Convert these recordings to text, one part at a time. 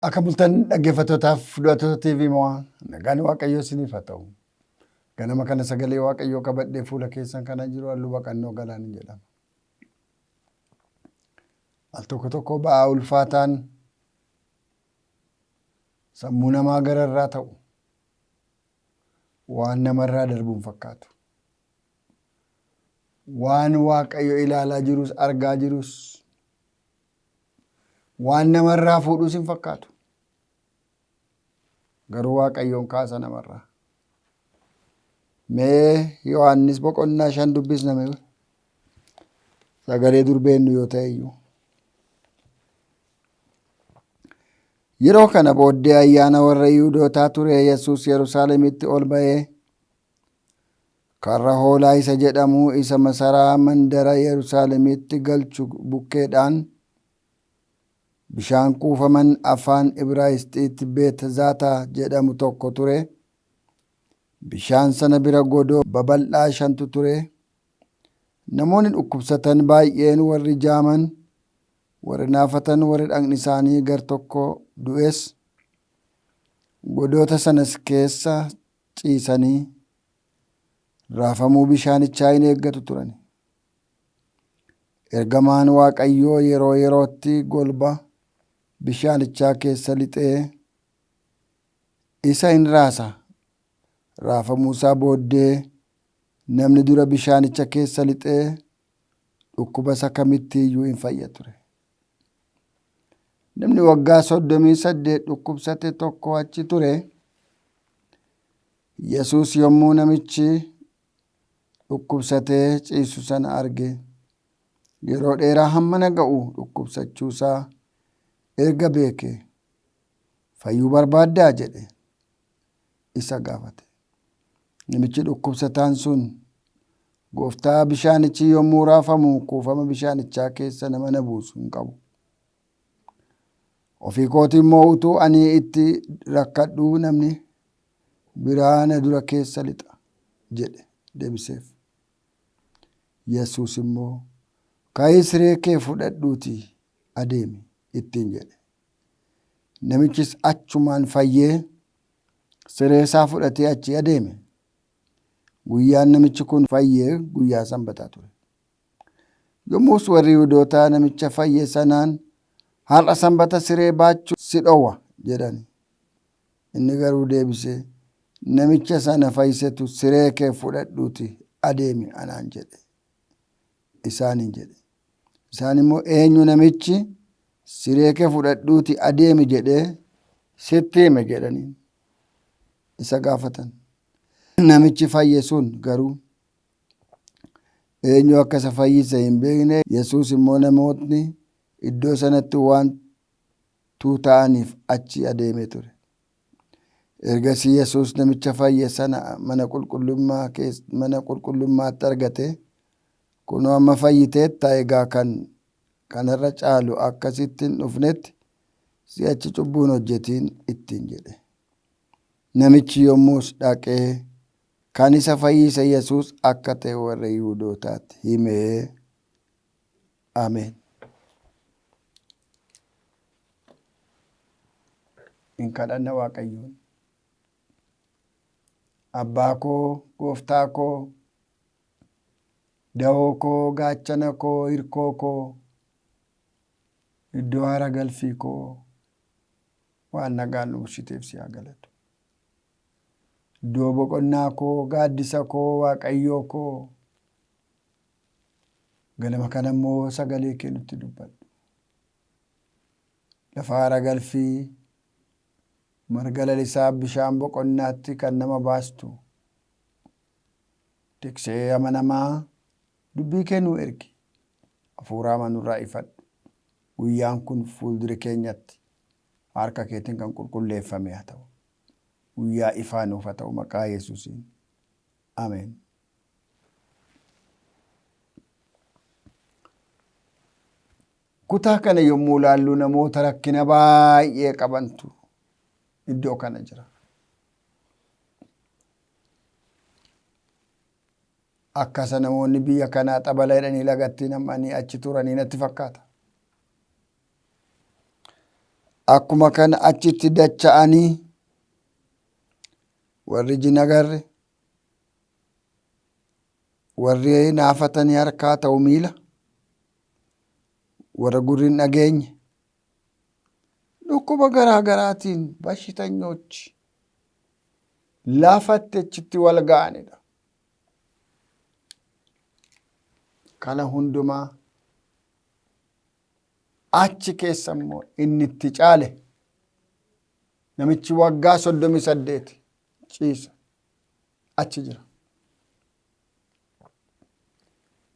Akka bultan dhaggeeffattootaaf daawwattoota TV Mo'aa nagaan Waaqayyoo isiniif haa ta'u. Ganama kana sagalee Waaqayyoo qabadhee fuula keessan kana jiru halluu baqannoo galaanii jedhama. Al tokko tokko ba'aa ulfaataan sammuu namaa gararraa ta'u waan namarraa darbuun fakkaatu. Waan Waaqayyo ilaalaa jirus argaa jirus waan namarraa fuudhus hin fakkaatu. Garuu Waaqayyoon kaasa namarraa. Mee Yohaannis boqonnaa 5 dubbisna mee sagalee dur beennu yoo ta'e iyyuu. Yeroo kana booddee ayyaana warra Yihuudootaa ture Yesuus Yerusaalemitti ol ba'ee karra hoolaa isa jedhamu isa masaraa mandara Yerusaalemitti galchu bukkeedhaan bishaan kuufaman afaan Ibraayisxiitti Beetzaata jedhamu tokko ture. Bishaan sana bira godoo babal'aa shantu ture. Namoonni dhukkubsatan baay'een warri jaaman, warri naafatan, warri dhagni isaanii gar tokko du'es godoota sanas keessa ciisanii raafamuu bishaanichaa in eeggatu turan. Ergamaan Waaqayyoo yeroo yerootti golba bishaanichaa keessa lixee isa in raasa. Raafamuu isaa booddee namni dura bishaanicha keessa lixee dhukkuba isa kamitti iyyuu in fayya ture. Namni waggaa 38 dhukkubsate tokko achi ture. Yesuus yommuu namichi dhukkubsatee ciisu sana arge, yeroo dheeraa hammana ga'u dhukkubsachuusaa erga beeke, Fayyuu barbaaddaa? jedhe isa gaafate. Namichi dhukkubsataan sun, Gooftaa, bishaanichi yommuu raafamu kuufama bishaanichaa keessa nama na buusu hin qabu. Ofii kootii immoo utuu ani itti rakkadhuu namni biraa na dura keessa lixa jedhe deebiseef. Yesuus immoo, Ka'ii siree kee fudhadhuutii adeemi ittiin jedhe. Namichis achumaan fayyee siree isaa fudhatee achii adeeme. Guyyaan namichi kun fayye guyyaa Sanbataa ture. Yommus warri Yihudootaa namicha fayye sanaan, Har'a Sanbata siree baachuu si dhowwa jedhani. Inni garuu deebisee, Namicha sana fayyisetu siree kee fudhadhuuti adeemi anaan jedhe isaaniin jedhe. Isaan immoo, Eenyu namichi siree kee fudhadhuuti adeemi jedhee sitti hime jedhanii isa gaafatan. Namichi fayye sun garuu eenyu akka isa fayyise hin beekne. Yesuus immoo namootni iddoo sanatti waan tuuta'aniif achi adeemee ture. Ergasii Yesuus namicha fayye sana mana qulqullummaa mana qulqullummaatti argate, Kunoo amma fayyiteetta, egaa kan kanarra caalu akka sitti hin dhufnetti si'achi cubbuu hin hojjetiin ittiin jedhe. Namichi yommus dhaqee kan isa fayyise Yesuus akka ta'e warra Yihudootaatti hime. Ameen. In kadhanna Waaqayyoon. Abbaa koo, gooftaa koo, dahoo koo, gaachana koo, hirkoo koo, iddoo haara galfii koo waan nagaan nu bulchiteef si haa galatu. Iddoo boqonnaa koo, gaaddisa koo, Waaqayyoo koo, ganama kana immoo sagalee kee nutti dubbadhu. Lafa haara galfii, marga lalisaa, bishaan boqonnaatti kan nama baastu. Tiksee amanamaa, dubbii kee nuu ergi. Hafuura hamaa nurraa ifadhu. Guyyaan kun fuuldura keenyatti harka keetiin kan qulqulleeffame haa ta'u. Guyyaa ifaa nuuf haa ta'u maqaa Yesuusiin. Ameen. Kutaa kana yommuu ilaallu namoota rakkina baay'ee qabantu iddoo kana jira. Akka isa namoonni biyya kanaa xabala jedhanii lagatti nam'anii achi turanii natti fakkaata. Akkuma kana achitti dacha'anii warri iji hin agarre, warri naafatanii harkaa ta'u miila, warra gurri hin dhageenye, dhukkuba garaa garaatiin bashitanyochi lafatti achitti wal ga'anidha. Kana hundumaa achi keessa immoo inni itti caale namichi waggaa 38 ciisa achi jira.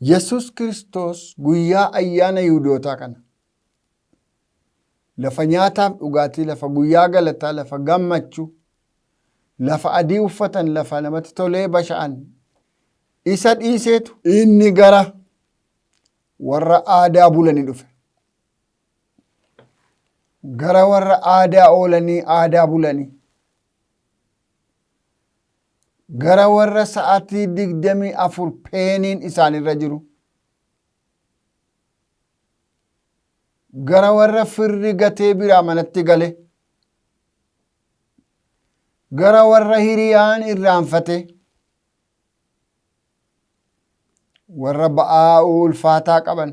Yesus Kiristoos guyyaa ayyaana Yihuudootaa kana lafa nyaataaf dhugaatii, lafa guyyaa galataa, lafa gammachuu, lafa adii uffatan, lafa namatti tolee basha'an isa dhiiseetu inni gara warra aadaa bulanii dhufe. Gara warra aadaa oolanii aadaa bulanii. Gara warra sa'aatii 24 peeniin isaanirra jiru. Gara warra firri gatee biraa manatti gale. Gara warra hiriyaan irraanfate. Warra ba'aa ulfaataa qaban.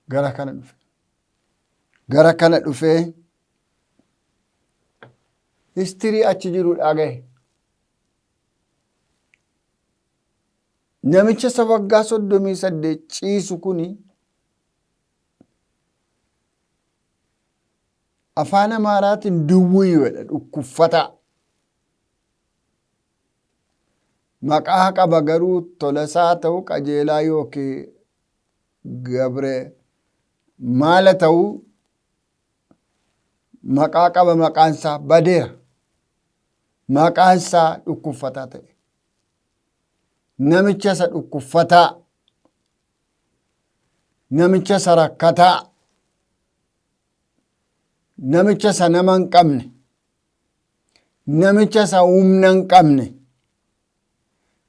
Gara kana dhufe. Gara kana dhufee histirii achi jiru dhagahe. Namicha isa waggaa 38 ciisu kuni afaan Amaaraatiin duwwiyyu jedha, dhukkuffataa. Maqaa qaba garuu Tolasaa ta'u Qajeelaa yookiin Gabre maala ta'u maqaa qaba, maqaan isaa badeera. Maqaan isaa dhukkuffataa ta'e. Namicha isa dhukkuffataa, namicha isa rakkataa, namicha isa nama hin qabne, namicha isa humna hin qabne,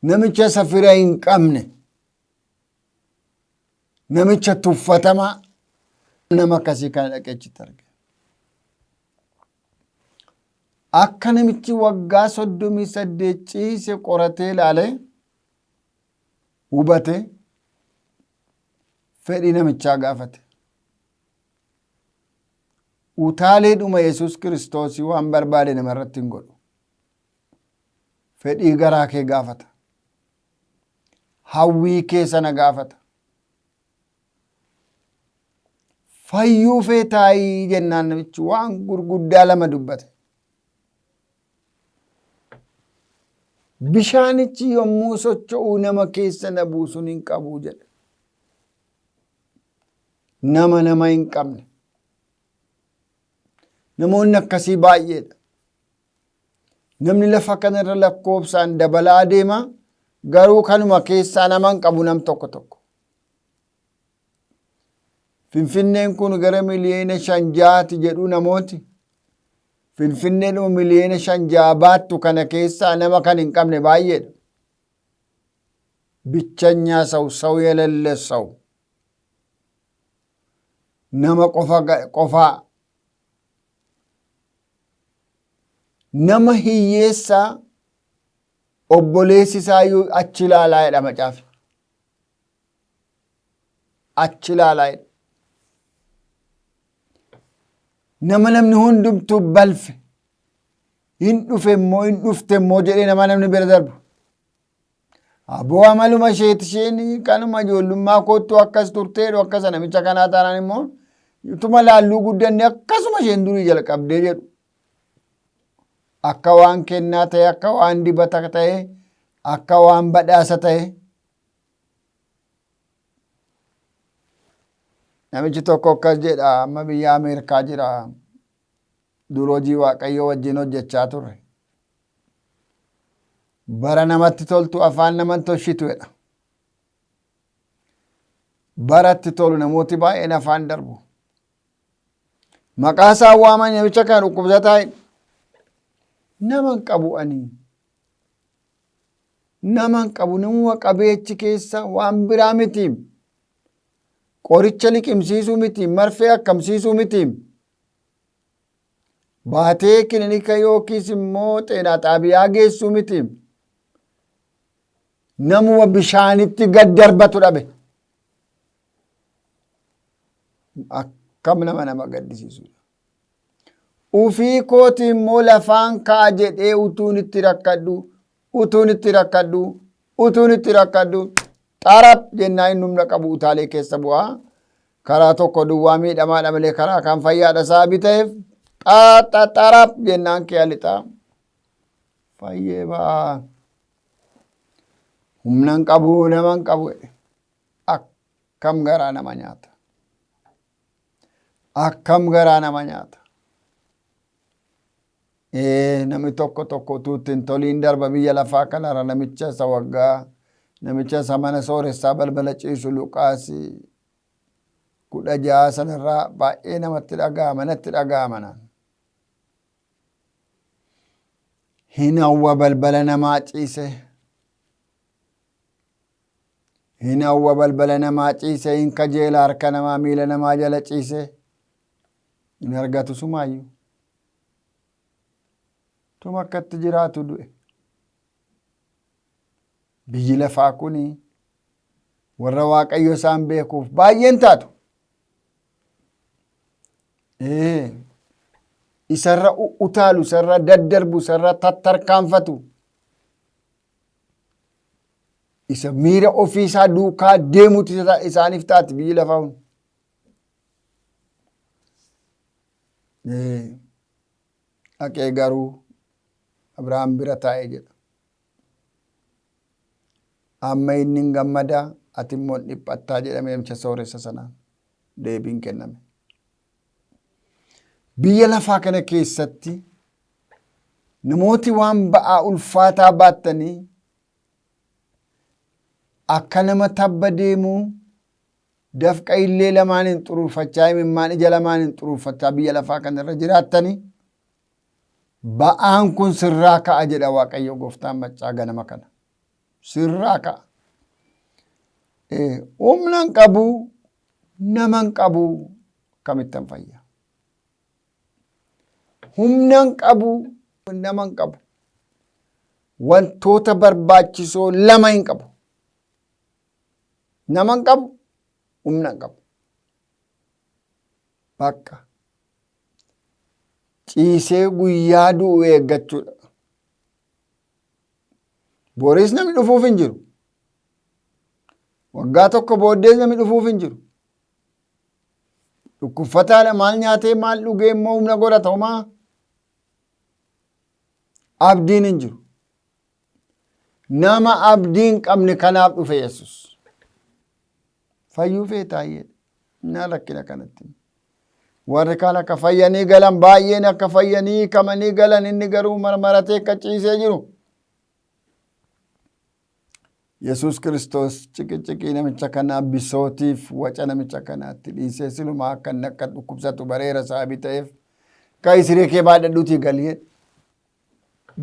namicha isa fira hin qabne, namicha tuffatamaa, nama akkasii kana dhaqee achitti arge. Akka namichi waggaa 38 ciise qoratee ilaalee hubate, fedhii namichaa gaafate. Utaaleedhuma Yesuus Kiristoos waan barbaade namarratti hin godhu. Fedhii garaa kee gaafata. Hawwii kee sana gaafata. Fayyuu feetaayii jennaan namichi waan gurguddaa lama dubbate. Bishaanichi yommuu socho'u nama keessa na buusuun hin qabu jedhe. Nama nama hin qabne. Namoonni akkasii baay'eedha. Namni lafa kanarra lakkoofsaan dabalaa deema, garuu kanuma keessaa nama hin qabu nam tokko tokko. Finfinneen kun gara miliyoona shan ja'aati jedhu namooti. Finfinneedhuma miliyoona shan ja'a baattu kana keessaa nama kan hin qabne baay'eedha. Bichanyaa saw saw yelelle saw. Nama qofa qofaa. Nama hiyyeessaa obboleessi isaayyuu achi ilaalaa jedha macaafi. Achi ilaalaa jedha. Nama namni hundumtuu balfe, hin dhufe immoo, hin dhufte immoo jedhee nama namni bira darbu. Aboo amaluma isheeti, isheen kanuma ijoollummaa koottu akkas turteedhu, akkasa namicha kanaa taanaan immoo utuma laalluu guddanne akkasuma isheen durii jalqabdee jedhu. Akka waan kennaa ta'e, akka waan dibata ta'e, akka waan badhaasa ta'e. Namichi tokko akkas jedha, amma biyya Ameerikaa jira. Dur hojii Waaqayyoo wajjin hojjechaa turre. Bara namatti toltu afaan naman toshitu jedha. Bara itti tolu namooti baay'een afaan darbu. Maqaa isaa waaman, namicha kana dhukkubsataa nama hin qabu ani. Nama hin qabu, namuma qabee achi keessa waan biraa miti. Qoricha liqimsiisuu miti, marfee akkamsiisuu miti. Baatee kilinika yookiis immoo xeenaa xaabiyaa geessuu miti. Namuma bishaanitti gad darbatu dhabe. Akkam nama nama gaddisiisudha. Ufii kooti immoo lafaan ka'a jedhee utuun itti rakkadhu, utuun itti rakkadhu, utuun itti rakkadhu, xarab jennaa inni humna qabu utaalee keessa bu'aa. Karaa tokko duwwaa miidhamaadha malee karaa kaan fayyaadha sababii ta'eef xarab jennaan kee lixaa. Fayyee ba'aa. Humna hin qabu, nama hin qabu. Akkam garaa nama nyaata. Akkam garaa nama nyaata. Namni tokko tokko utuu itti hin toliin darba biyya lafaa kanarra namicha isa waggaa namicha isa mana sooressaa balbala ciisu Luqaas 16 sanarraa baay'ee namatti dhaga'ama, natti dhaga'ama naan. Hin hawwa balbala namaa ciise. Hin hawwa balbala namaa ciise, hin kajeela harka namaa miila namaa jala ciise. Hin argatu sumaayyuu. Tuma akkatti jiraatu du'e. Biyyi lafaa kuni warra Waaqayyo isaan beekuuf baay'een taatu. Ee, isarra utaalu, isarra daddarbu, isarra tattarkaanfatu. Isa miira ofii isaa duukaa deemutu isaaniif taati biyyi lafaa kun. Dhaqee garuu Abrahaam bira taa'ee jedha. Amma inni hin gammada, ati immoo hin dhiphattaa jedhamee namicha sooressa sanaan deebiin kenname. Biyya lafaa kana keessatti namooti waan ba'aa ulfaataa baattanii akka nama tabba deemuu dafqa illee lamaaniin xuruurfachaa, imimmaan ija lamaaniin xuruurfachaa biyya lafaa kana irra jiraattanii ba'aan kun sirraa ka'a jedha Waaqayyo gooftaan maccaa ganama kana. Sirraa ka'a. Humna hin qabu, nama hin qabu, kamittan fayya. Humna hin qabu, nama hin qabu. Wantoota barbaachisoo lama hin qabu. Nama hin qabu, humna hin qabu. Bakka ciisee guyyaa du'u eeggachuudha. Boris namni dhufuuf hin jiru. Waggaa tokko booddees namni dhufuuf hin jiru. Dhukkubfataadha, maal nyaatee maal dhugee immoo humna godhata homaa. Abdiin hin jiru. Nama abdii hin qabne kanaaf dhufe Yesus. Fayyuu feetaayyee na rakkina kanatti. Warri kaan akka fayyanii galan, baay'een akka fayyanii hiikamanii galan, inni garuu marmaratee akka ciisee jiru. Yesus Kiristoos ciqiciqii namicha kanaa, bisootiif waca namicha kanaatti dhiisee, silumaa akka inni akka dhukkubsatu bareera sababii ta'eef, ka'i siree kee baadhadhuutii galii jedhe.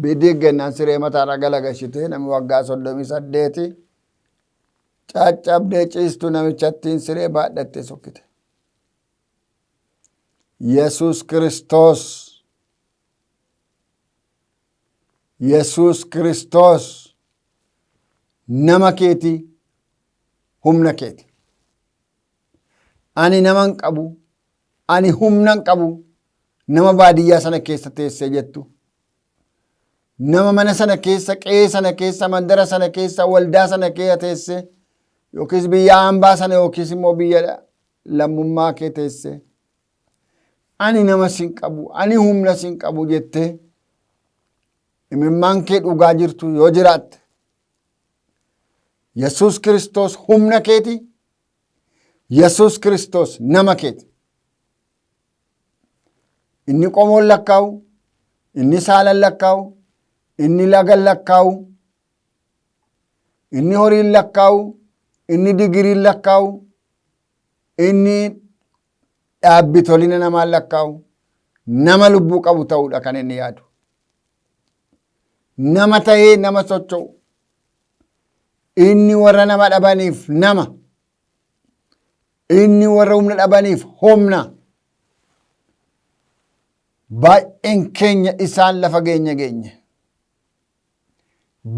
Bidig gennaan siree mataarra galagashitee namni waggaa 38 caccabdee ciistu namichattiin siree baadhattee sokkite. Yesus Kiristoos, Yesus Kiristoos nama keeti, humna keeti. Ani nama hin qabu, ani humna hin qabu, nama baadiyyaa sana keessa teessee jettu, nama mana sana keessa, qe'ee sana keessa, mandara sana keessa, waldaa sana keessa teessee, yookiis biyya hambaa sana yookiis immoo biyya lammummaa kee teessee, ani nama sin qabu, ani humna sin qabu jettee imimmaan kee dhugaa jirtu yoo jiraatte, Yesuus Kiristoos humna keeti, Yesuus Kiristoos nama keeti. Inni qomoon lakkaa'u, inni saalan lakkaa'u, inni lagan lakkaa'u, inni horiin lakkaa'u, inni digiriin lakkaa'u, inni dhaabbi tolina namaan lakkaa'u, nama lubbuu qabu ta'uudha kan inni yaadu. Nama ta'ee nama socho'u. Inni warra nama dhabaniif nama. Inni warra humna dhabaniif humna. Baay'een keenya isaan lafa geenye geenye.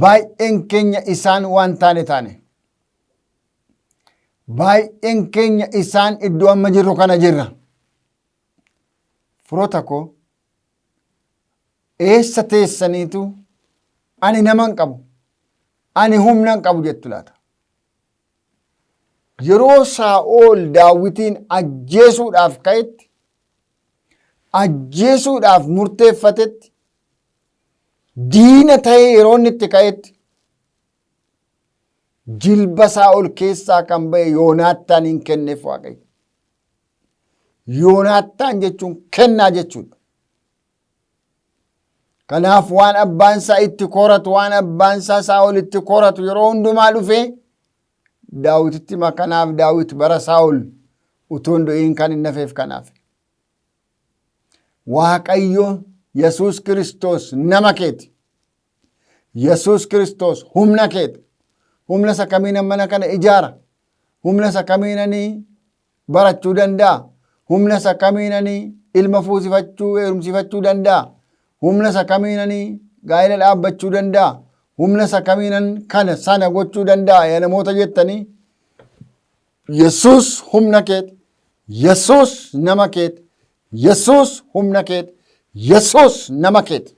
Baay'een keenya isaan waan taane taane. Baay'een keenya isaan iddoo amma jirru kana jirra. Firoota koo, eessa teessaniitu ani nama hin qabu, ani humna hin qabu jettu laata? Yeroo Saa'ol Daawitiin ajjeesuudhaaf ka'etti, ajjeesuudhaaf murteeffatetti, diina ta'ee yeroo inni itti ka'etti, jilba Saa'ol keessaa kan ba'e Yoonaattaan kenneef Waaqayyo. Yoonaattaan jechuun kennaa jechuudha. Kanaaf waan abbaan isaa itti koratu, waan abbaan isaa Saa'ol itti koratu yeroo hundumaa dhufee Daawititti hima. Kanaaf Daawit bara Saa'ol utuu hin du'iin kan hin hafeef kanaaf. Waaqayyo Yesuus Kiristoos nama keeti. Yesuus Kiristoos humna keeti. Humna isa kamiinan mana kana ijaara? Humna isa kamiinanii barachuu danda'a? Humna isa kamiinanii ilma fuusifachuu, heerumsiifachuu danda'a? Humna isa kamiinanii gaa'ela dhaabbachuu danda'a? Humna isa kamiinan kana sana gochuu danda'a? Yaa namoota jettanii, Yesuus humna keeti. Yesuus nama keeti. Yesuus humna keeti. Yesuus nama keeti.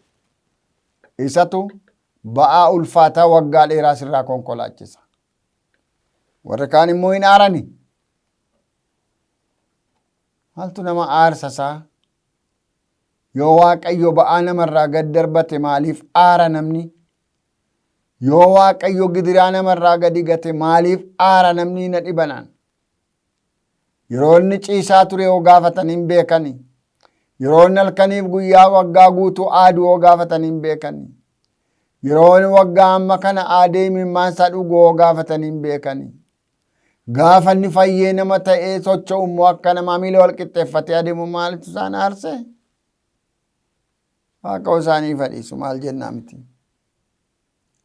Isatu ba'aa ulfaataa waggaa dheeraa sirraa konkolaachisa. Warri kaan immoo hin aarani. Maaltu nama aarsa isaa? Yoo Waaqayyo ba'aa namarraa gad darbate maaliif aara namni? Yoo Waaqayyo gidiraa namarraa gadi gate maaliif aara namni na dhibanaan? Yeroo inni ciisaa ture yoo gaafatan hin beekani. Yeroo inni halkaniif guyyaa waggaa guutuu aadu yoo gaafatan hin beekani. Yeroo inni waggaa amma kana aadee imimmaan isaa dhugu yoo gaafatan hin beekani. Gaafa inni fayyee nama ta'ee socho'u immoo akka namaa miila wal qixxeeffatee adeemu maaltu isaan aarse? Waaqa isaanii fadhiisu maal jennaa miti.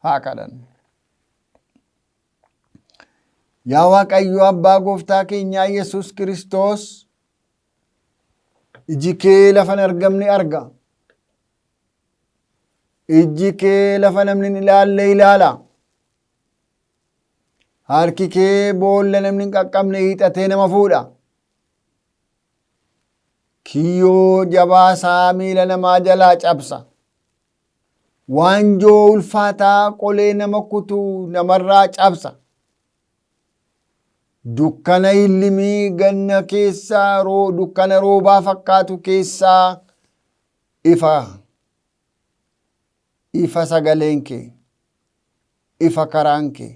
Haa kadhannu. Yaa Waaqayyo Abbaa Gooftaa keenyaa Yesuus Kiristoos, iji kee lafa hin argamne arga. Ijji kee lafa namni hin ilaalle ilaala. Harki kee boolla namni hin qaqqabne hiixatee nama fuudha. Kiyyoo jabaasaa miila namaa jalaa cabsa. Waanjoo ulfaataa qolee nama kutu namarraa cabsa. Dukkana illimii ganna keessaa dukkana roobaa fakkaatu keessaa ifa. Ifa sagaleen kee. Ifa karaan kee.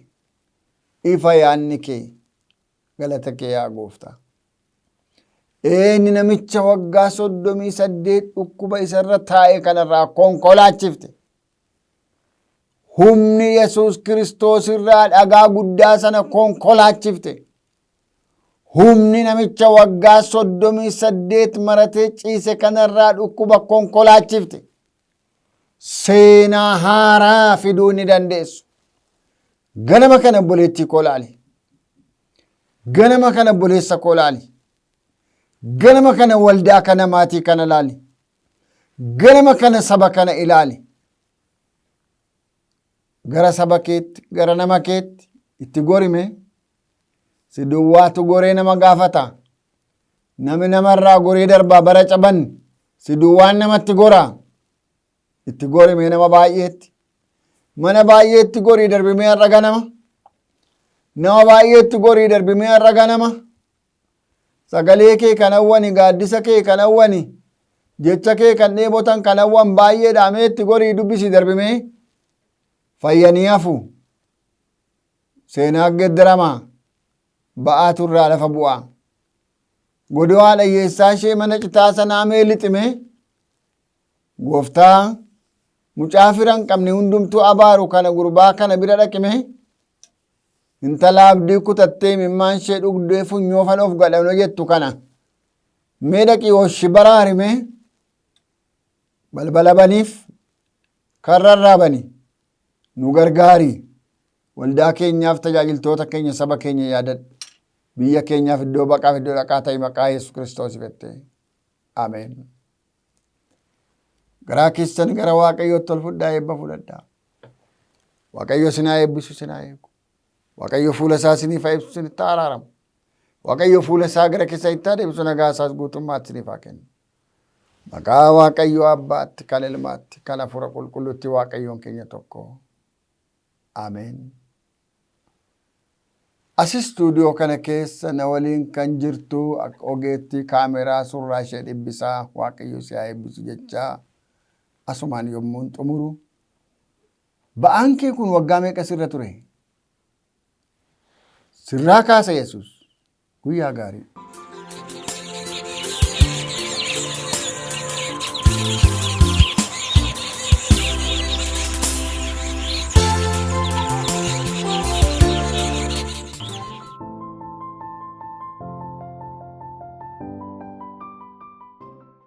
Ifa yaanni kee. Galata kee yaa Gooftaa. Eenyu namicha waggaa 38 dhukkuba isarra taa'e kanarraa konkolaachifte? Humni Yesuus Kiristoos irraa dhagaa guddaa sana konkolaachifte. Humni namicha waggaa 38 maratee ciise kanarraa dhukkuba konkolaachifte. Seenaa haaraa fiduu ni dandeessu. Ganama kana obboleettii koo laali. Ganama kana obboleessa koo laali. Ganama kana waldaa kana, maatii kana laali. Ganama kana saba kana ilaali. Gara saba keetti, gara nama keetti itti gorime. Si duwwaatu goree nama gaafata. Namni namarraa goree darbaa bara caban si duwwaan namatti gora. Itti gorimee nama baay'eetti. Mana baay'eetti gorii darbimee har'a ganama. Nama baay'eetti gorii darbimee har'a ganama. Sagalee kee kan hawwani, gaaddisa kee kan hawwani, jecha kee kan dheebotan kan hawwan baay'eedha. Mee itti gorii dubbisi darbimee. Fayyanii hafu. Seenaa geddaramaa. Ba'aatu irraa lafa bu'aa. Godoo haadha hiyyeessaa ishee mana citaa sanaa mee liximee. Gooftaa, mucaa fira hin qabne hundumtuu abaaru kana, gurbaa kana bira dhaqime. Intala abdii kutattee imimmaan ishee dhugdee funyoo fanoof gadhanoo jettu kana mee dhaqii hoshi baraarime. Balbala baniif, karra irraa bani, nu gargaari. Waldaa keenyaaf, tajaajiltoota keenya, saba keenya yaadadhu. Biyya keenyaaf iddoo baqaaf iddoo dhaqaa ta'i maqaa Yesuus Kiristoos jettee. Ameen. Garaa keessan gara Waaqayyootti ol fudhaa eebba fudhadhaa. Waaqayyo isin haa eebbisu isin haa eegu. Waaqayyo fuula isaa isiniif haa ibsu isinitti haa araaramu. Waaqayyo fuula isaa gara keessanitti haa deebisu nagaa isaas guutummaatti isiniif haa kennu. Maqaa Waaqayyo Abbaatti, kan Ilmaatti, kan Hafuura Qulqulluutti Waaqayyoon keenya tokko. Ameen. As istuudiyoo kana keessa na waliin kan jirtu akka ogeettii kaameraa surraa ishee dhibbisaa Waaqayyo si haa eebbisu jechaa asumaan yommuun xumuru. Ba'aan kee kun waggaa meeqa sirra ture? Sirraa kaasa Yesuus. Guyyaa gaarii.